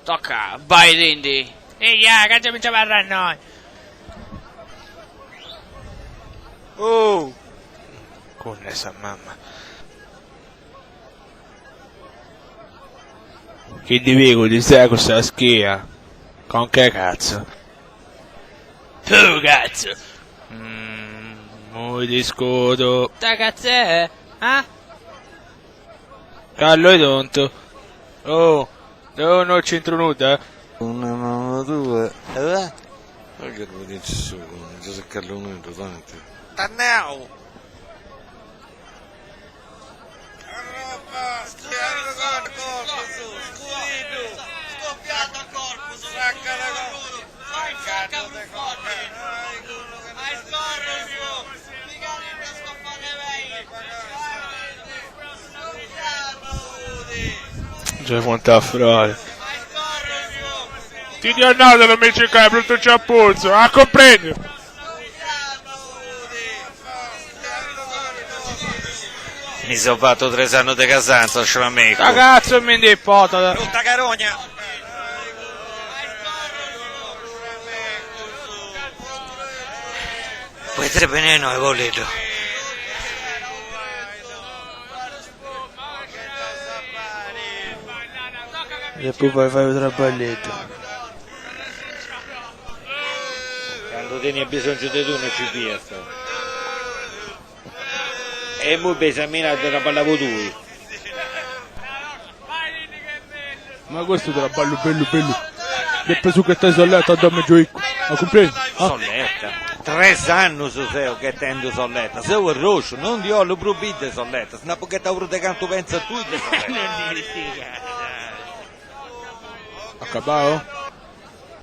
Toca, baidindi! Eia, ca già mi nci abarru innoi. Oh! Cun sa mamma. Chi ddi pigu ddi segu sa schia. Conca 'e cazzu. Puh cazzu! Immoi ti scudu. Ta cazz'è? Ah? Callu 'e tontu. Oh, deu no c'intru nudda, eh. Una mama tua, e va? Ma che mi dici su, già si calluneddu tanti. T'at nau! Già funt a frori. Ti ddi nau de non mi circai bruttu ciaputzu, a cumprendiu? Mi seu fatu tres annus de casanza, scilamecu. Ta cazzu mi ndi importat. Brutta carogna! Potrebbe beniri innoi, Pauliddu. Depu fai fai unu traballeddu. Candu tenia bisongiu de tui no ci fiast. E immoi benis a mi nai de traballai po tui. Ma custu traballu bellu bellu. Depeus ghetai solleta a domu 'e Gioiccu, a cumprendi? Ah? Solleta? Tres annus seu ghetendu solleta, seu arrosciu, non ndi 'ollu prus biri de solletas, nd'apu ghetau prus de cantu pentzas tui de solleta. Acabau?